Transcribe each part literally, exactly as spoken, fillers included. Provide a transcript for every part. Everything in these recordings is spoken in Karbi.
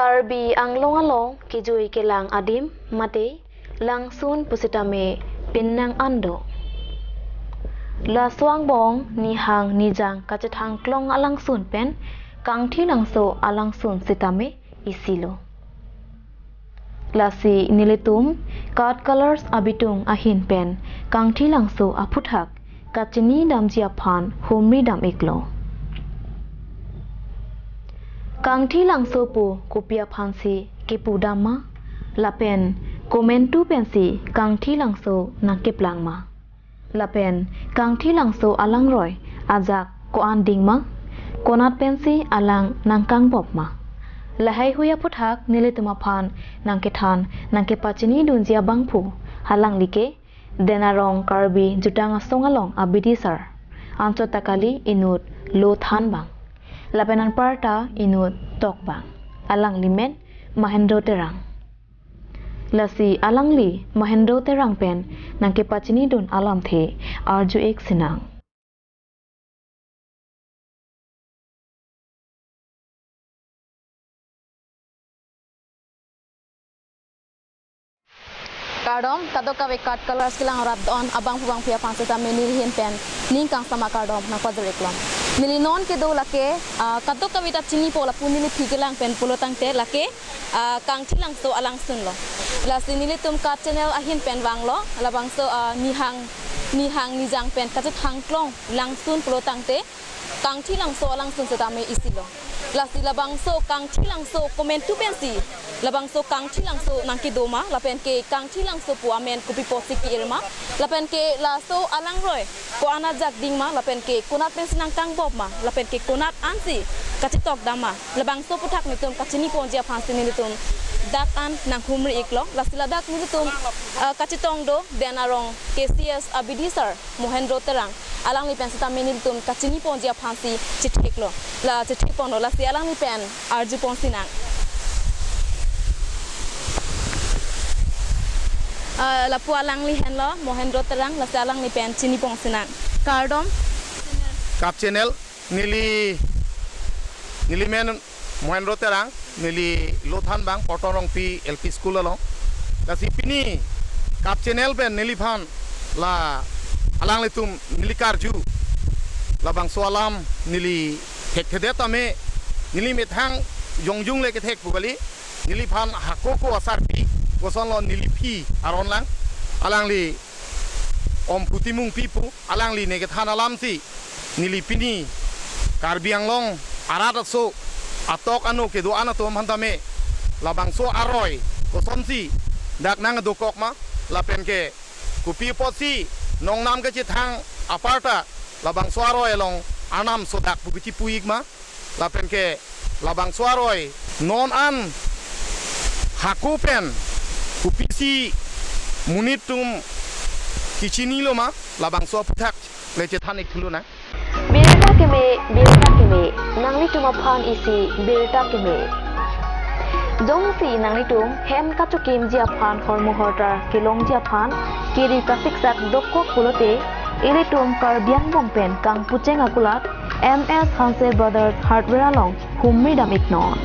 Karbi Anglong along kejui kelang adim mate langsun pusitame pinnang an do. Laso angbong nihang nijang kachethang klong alangsun pen kangthilangso alangsun sitame isi lo. Lasi nelitum Card Colors abitung ahin pen kangthilangso aphuthak kachini damji aphan humri dam iklo. Kangthilangso pu kopi aphansi kepu dam ma? Lapen komantu pensi kangthilangso nangkeplang ma? Lapen kangthilangso alangroi ajak ko-an ding ma? Konat pensi alang nangkangbop ma? Lahaihui aphuthak nelitum aphan nangkethan nangkepachini dunji abangphu alangli ke Den Arong Karbi Jutang Asong along abidisar. Anchot ta kali inut Lothan bang. Lapen anparta inut Tok bang. Alangli men Mahendro Terang. Lasi alangli Mahendro Terang pen nangkepachini dun alamthe arju ik sinang. Kardom, kadokave Card Colors kelang rat don abangphu bangphi aphan sitame neli ahin pen ning kangsam akardom nangpajir iklo. Neli non kedo lake, ah, kadokave ta chinipo lapu neliphi kelang pen pulo tangte lake, ah, kangthilangso alangsun lo. Lasi nelitum Card Channel ahin pen vanglo, labangso, ah, nihang, nihang nijang pen kachethang klong langsun pulo tangte, kangthilangso alangsun sitame isi lo. Lasi labangso kangthilangso komantu pensi labangso kangthilangso nangkedo ma, lapen ke kangthilangso pu amen kopi apotsi ke-ir ma, lapen ke laso alangroi ko-an ajak ding ma, lapen ke konat pensi nangkangbop ma, lapen ke konat ansi kachetok dam ma, labangso aphuthak nelitum kachini ponji aphansi nelitum dak an nanghumri iklo. Lasi ladak nelitum, ah, kachetong do Den Arong K C S abidisar Mohendro Terang, alangli pen sitame nelitum kachini ponji aphansi chetheklo. La chethek ponlo, lasi alangli pen arju pon sinang. Ah, lapu alangli henlo Mohendro Terang, lasi alangli pen chini pon sinang. Kardom. Card Channel, neli, neli men Mohendro Terang, neli Lothan bang, Portong Rongpi L P School along. Lasi pini Card Channel pen neliphan la alanglitum neli karju labangso alam neli thekthedet tame neli methang jongjung le kethek pu kali, neliphan hako ko asarpi kosonlo neliphi aron lang, alangli Omphu Timungpi pu, alangli ne kethan alamsi neli pini Karbi Anglong arat aso atok ano kedo-an atum aphan tame labangso aroi kosonsi dak nangdokok ma, lapen ke kopi apotsi nongnam kachethang aparta labangso aroi along arnam sodak pu kachipu ik ma, lapen ke labangso aroi non an hako pen kopisi monit atum kechinilo ma, labangso aphuthak le chethan ik thulonang. Birta keme, birta keme, nanglitum aphan isi birta keme. Jongsi nanglitum hem kachokimji aphan hormu hortar kelongji aphan kiri kasiksak dokok pulote, ilitum Karbi angbong pen kangpucheng akulat M S Hanse Brothers Hardware along humri dam iknon.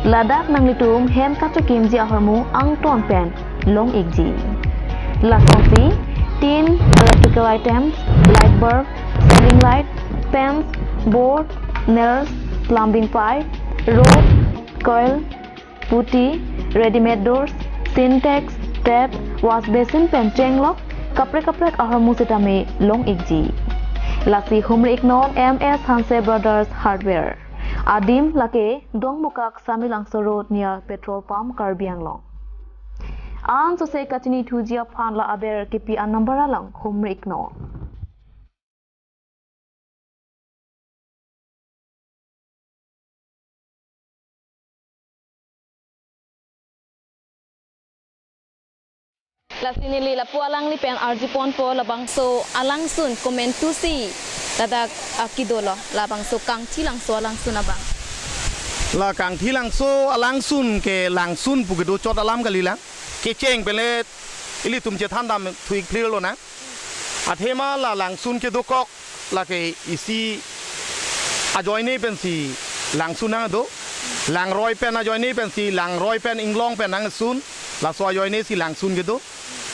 Ladak nanglitum hem kachokimji ahormu angton pen long ikji. Lasonsi tin, electrical items, light bulb, ceiling light, fans, board, nails, plumbing pipe, rod, coil, putty, readymade doors, Sintex, tap, wash basin pen chenglok kaprek kaprek ahormu sitame long ikji. Lasi humri iknon M S Hanse Brothers Hardware. Adim lake Dongmukak Samelangso Road near petrol pump Karbi Anglong. Ansose kachini thuji aphan la aber kipi an number along humri iknon. Lasi neli lapu alangli pen arju ponpo labangso alangsun komantusi ladak akedolo labangso kangthilangso alangsun abang. La kangthilangso alangsun ke langsun pu kedo chot alam kalilang. Kecheng pen le ilitum chethan dam thu ik phlir lonang. Athema la langsun kedokok lake isi ajoine pensi langsun nangdo. Langroi pen ajoine pensi, Langroi pen Inglong pen nangsun, laso ajoine si Langsun kedo.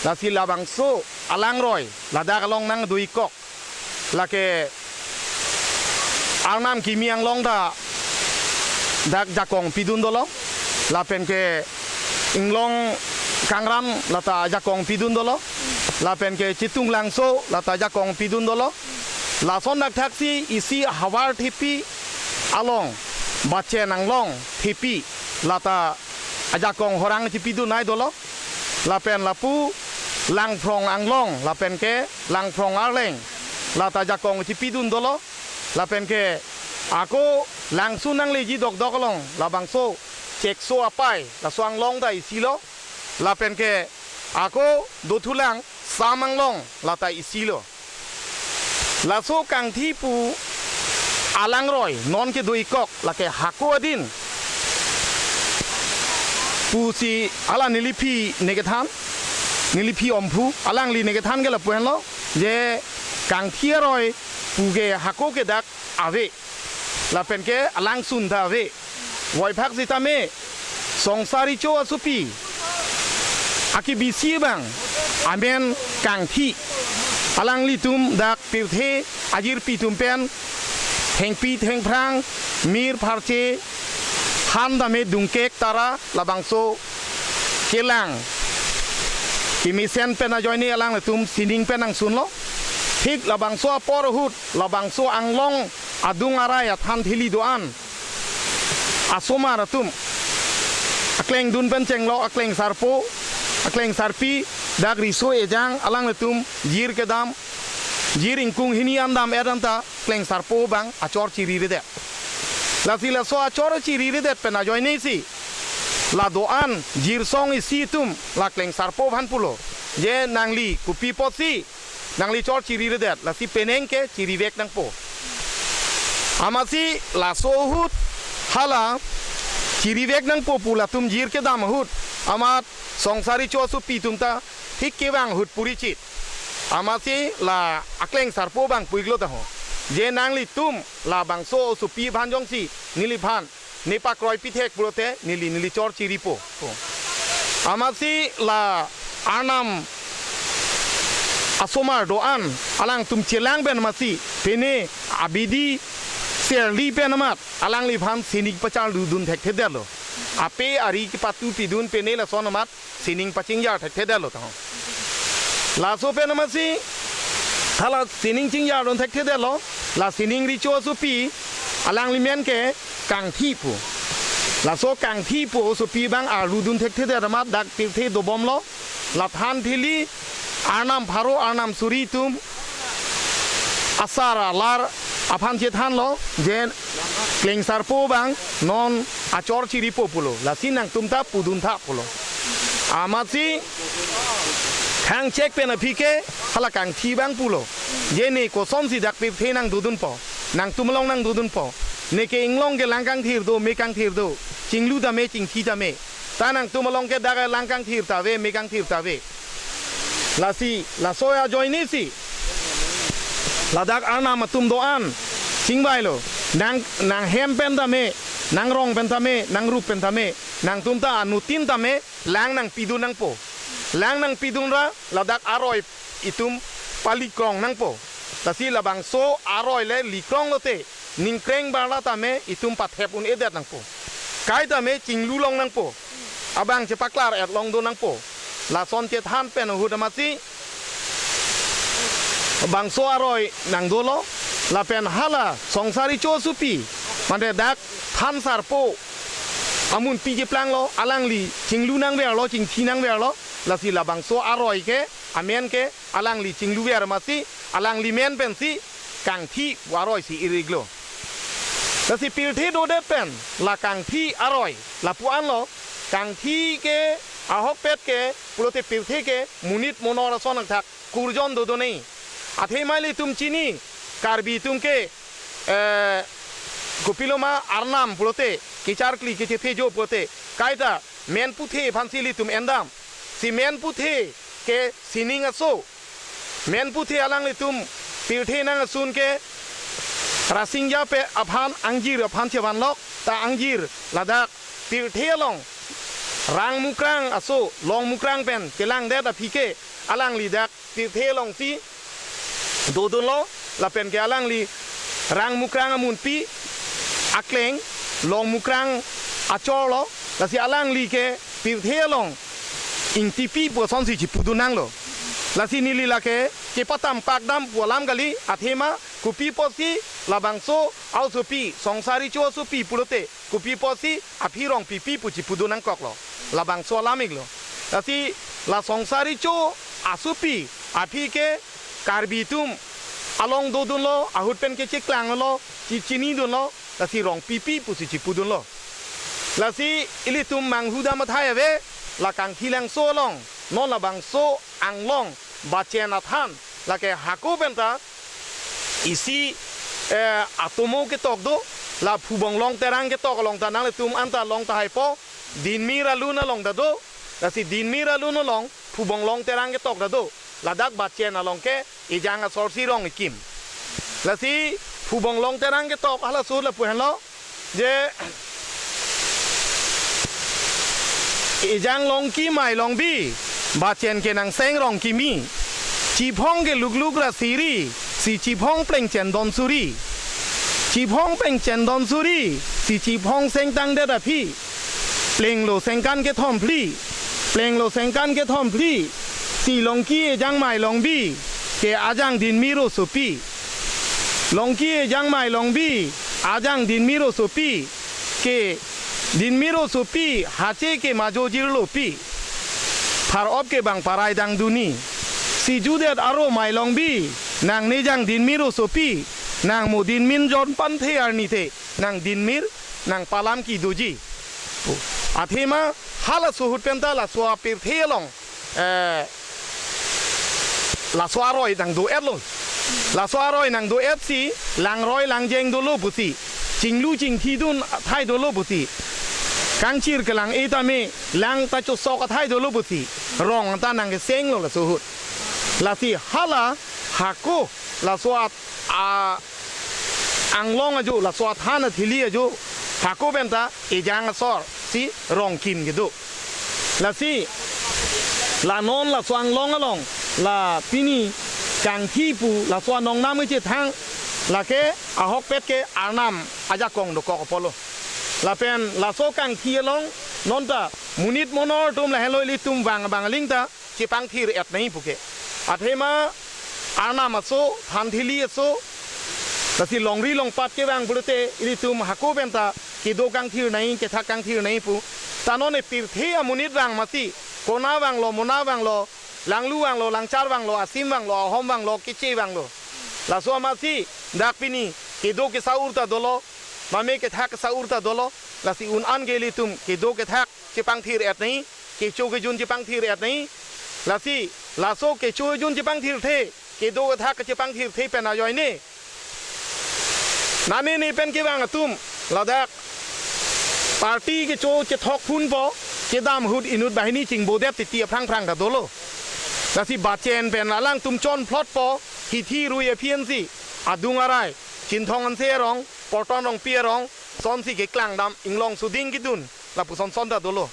Lasi labangso alangroi, ladak along nangdui kok. Lake Arnam Kimi Anglong ta dak jakong pidun dolo. Lapen ke Inglong Kangram lata jakong pidun dolo. Lapen ke Chitung Langso lata jakong pidun dolo. Lason dak thaksi isi havar thepi along, Bachen Anglong thepi lata ajakong horang chipidun nai dolo. Lapen lapu Langphrong Anglong, lapen ke Langphrong Arleng lata jakong chipidun dolo. Lapen ke ako Langsun nangleji dokdok along, labangso Chekso Apai, laso anglong ta isi lo. Lapen ke ako Dothulang Sam Anglong lata isi lo. Laso Kangthi pu alangroi non kedo ikok, lake hako adin pusi hala neliphi ne kethan, neliphi Omphu, alangli ne kethan ke lapu henlo, je Kangthi aroi pu ke hako ke dak ave, lapen ke alangsun ta ave. Voiphak sitame Songsaricho asopi akebisi abang amen Kangthi. Alanglitum dak pirthe ajirpi atum pen thengpi thengphrang, mir pharche, han tame dungkek tara, labangso kelang kemesen pen ajoine alanglitum sining pen nangsunlo. Thik labangso apor ahut labangso anglong adung arai athan thili do-an asomar atum aklengdun pen chenglo, aklengsarpo, aklengsarpi, dak riso ejang alanglitum jir kedam, jir ingkung hini an dam-et anta klengsarpo abang achor chiriredet. Lasi laso achor chiriredet pen ajoine si la do-an jirsong isi atum la klengsarpo aphan pulo, je nangli kopi apotsi nangli chor chiriredet, lasi penang ke chirivek nangpo. Amatsi laso ahut hala chirivek nangpo pu latum jir kedam ahut, amat Songsaricho asopi atum ta thik kevang ahut purichit. Amatsi la aklengsarpo abang pu-iklo taho, je nanglitum labangso asopi aphan jongsi neliphan ne pakroi pithek pulote neli neli chor chiripo. Amatsi la Arnam asomar do-an alangtum chelang pen amatsi pene abidi serli pen amat alangliphan sining pacharludun thekthedetlo. Ape ari kepatu pidun pene lason amat sining pachingjar thekthedetlo taho. Laso pen amatsi hala sining chingjardun thekthedetlo, la sining richo asopi alangli men ke Kangthi pu. Laso Kangthi pu asopi abang arludun thekthedet amat dak pirthe dobomlo. La than thili Arnam pharo Arnam suri atum asar alar aphan chethanlo, je klengsarpo abang non achor chiripo pulo, lasi nangtum ta pudun tha pulo. Amatsi khangchek pen aphi ke hala Kangthi abang pulo, je ne kosonsi dak pirthe nangdodunpo, nangtum along nangdodunpo. Neke Inglong ke lang kangthir do, me kangthir do, chinglu tame chingthi tame. Ta nangtum along ke dak lang kangthir ta ave, me kangthir ta ave. Lasi laso ajoine si ladak Arnam atum do-an chingvailo, nang, nanghem pen tame, nangrong pen tame, nangrup pen tame, nangtum ta anuttin tame lang nangpidun nangpo. Lang nangpidun ra ladak aroi itum palikrong nangpo. Lasi labangso aroi le likrong lote ningkreng barla tame itum pathep un-edet nangpo. Kai tame chinglu long nangpo. Abang chepaklar-et long do nangpo. Lason chethan pen ahut amatsi bangso aroi nangdolo, lapen hala Songsaricho asopi, mane dak thansarpo amunpi keplanglo, alangli chinglu nangverlo, chingthi nangverlo, lasi labangso aroi ke, amen ke, alangli chingluver amatsi, alangli men pensi Kangthi pu aroi si ir-iklo. Lasi pirthe dodet pen la Kangthi aroi lapu-anlo, Kangthi ke ahokpet ke pulote pirthe ke monit monor ason nangthak kurjon dodone. Athema ilitum chini, Karbi atum ke, eh, kopiloma Arnam pulote, kecharkli kechethejo pulote, kaita men puthe aphansi ilitum endam. Si men puthe ke sining aso. Men puthe alanglitum pirthe nangsun ke Rasinja pen aphan, angjir aphan chevanlok, ta angjir ladak pirthe along Rang Mukrang aso, Long Mukrang pen kelangdet aphi ke alangli dak pirthe alongsi dodunlo, lapen ke alangli Rang Mukrang amunpi akleng, Long Mukrang achorlo, lasi alangli ke pirthe along ingtipi pu asonsi chipudun nanglo. Lasi neli lake kepatam pakdam pu alam kali, athema kopi apotsi labangso a-osopi, Songsar Recho asopi pulote, kopi apotsi aphi Rongpipi pu chipudun nangkoklo. Labangso alam iklo. Lasi la Songsar Recho asopi aphi ke Karbi atum along dodunlo, ahut pen ke chiklanglo, chi chinidunlo, lasi Rongpipi pusi chipudunlo. Lasi ilitum manghu dam athai ave, la Kangthilangso along, non labangso anglong, Bachen athan, lake hako penta isi, eh, atomo ketok do, la Phubong Long Terang ketok along ta nanglitum anta long tahaipo, Dinmir alun along ta do, lasi Dinmir alun along Phubong Long Terang ketok ta do, ladak Bachen along ke ejang asorsi rong ikim. Lasi Phubong Long Terang ketok halaso lapu henlo, je ejang longki mai longbi, Bachen ke nangseng rong kimi. Chiphong ke lukluk ra siri, si chiphong plengchen don suri. Chiphong plengchen don suri, si chiphong sengtangdet aphi. Plenglo sengkan kethom phli, plenglo sengkan kethom phli, si longki ejang mai longbi, ke ajang Dinmir osopi. Longki ejang mai longbi, ajang Dinmir osopi, ke Dinmir osopi, hache ke majo jirlopi. Pharop ke bang parai dang duni. Si judet aro mai longbi, nang nejang Dinmir osopi, nang mo Dinmir jon panthe arni the, nang Dinmir, nang palam ki doji. Athema halaso ahut penta laso apirthe along, eh, laso aroi nang do-etlo. Laso aroi nang do-etsi, langroi langjeng dolo pusi, chinglu chingthidun athai dolo pusi, kangchir kelang-e tame lang ta chosok athai dolo pusi, rong ta nang kesenglo laso ahut. Lasi hala hako, laso at-, a, anglong ajo, laso athan athili ajo, hako penta ejang asorsi rong kim kedo. Lasi la non laso anglong along, la pini Kangthi pu laso anong nam kechethang, lake ahokpet ke Arnam ajakong dokok apotlo. Lapen laso Kangthi along non ta monit monor atum lahenlo, ilitum vang abang aling ta chepangthir-et nangji puke. Athema Arnam aso, thanthili aso, lasi longri longpat kevang pulote ilitum hako penta kedo kangthir nangji, kethak kangthir nangji pu. Ta non e pirthe amonit vang masi, kona vanglo, mona vanglo, Langlu vanglo, Langchar vanglo, Asim vanglo, Ahom vanglo, Keche vanglo, laso amatsi dak pini kedo kesa-ur ta dolo, mame kethak kesa-ur ta dolo. Lasi un-an ke ilitum kedo kethak chepangthir-et nangji, kecho kejun chepangthir-et nangji. Lasi laso kecho kejun chepangthirthe, kedo kethak chepangthirthe pen ajoine, nane ne pen kevang atum, ladak party kecho chethok phunpo, kedam ahut inut banghini chingbodet titi aphrang phrang ta dolo. Lasi Bachen pen alangtum chonphlotpo, hithi rui aphi ansi, adung arai, Chinthong Hanse arong, Porton Rongpi arong, sonsi keklang dam inglong suding kidun, lapuson son ta dolo.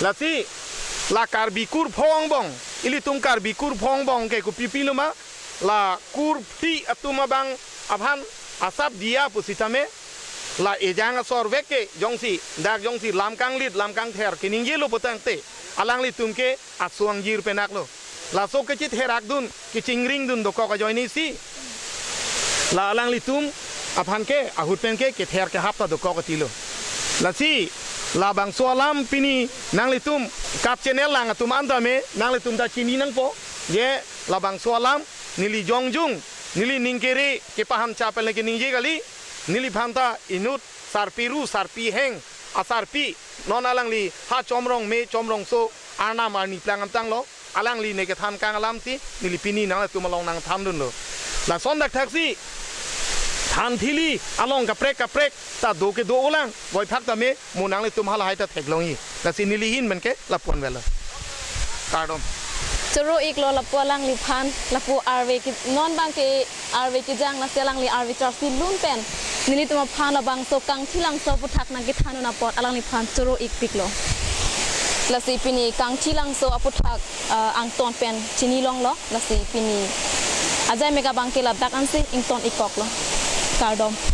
Lasi la Karbi kurphongbong, ilitum Karbi kurphongbong ke kopi pilo ma, la kurphli atum abang aphan asap diya pusitame, la ejang asor vek ke jongsi, dak jongsi lam kanglit, lam kangther keningjelo putangte, alanglitum ke aso angjir penaklo. Laso kechitherak dun, kechingring dun dokok ajoine si, la alanglitum aphan ke ahut pen ke kether kehap ta dokok atilo. Lasi labangso alam pini nanglitum KAT channel lang atum an tame nanglitum ta chini nangpo, je labangso alam neli jongjung, neli ning kere kepahan chapel neke ningje kali, neliphan ta inut sarpi ru, sarpi heng, asarpi, non alangli ha Chomrong me, Chomrongso, Arnam arni plang amtanglo, alangli ne kethan kang alamsi neli pini nangtum along nangthan dunlo. Lason dak thaksi thanthili along kaprek kaprek ta do kedo-olang, voiphak tame mo nanglitum halahai ta theklongji. Lasi neli ahin pen ke lapu-an avelo. Kardom. Choro-iklo lapu alangliphan, lapu arve ke non abangke arve kejang, lasi alangli arve charsi lun pen nelitum aphan labangso Kangthilangso aputhak nangkethan un apot alangliphan choro-ikpiklo. Lasi pini Kangthilangso aputhak, ah, angton pen chini longlo, lasi pini ajai mega abangke ladak ansi ington-ikkoklo. Kardom.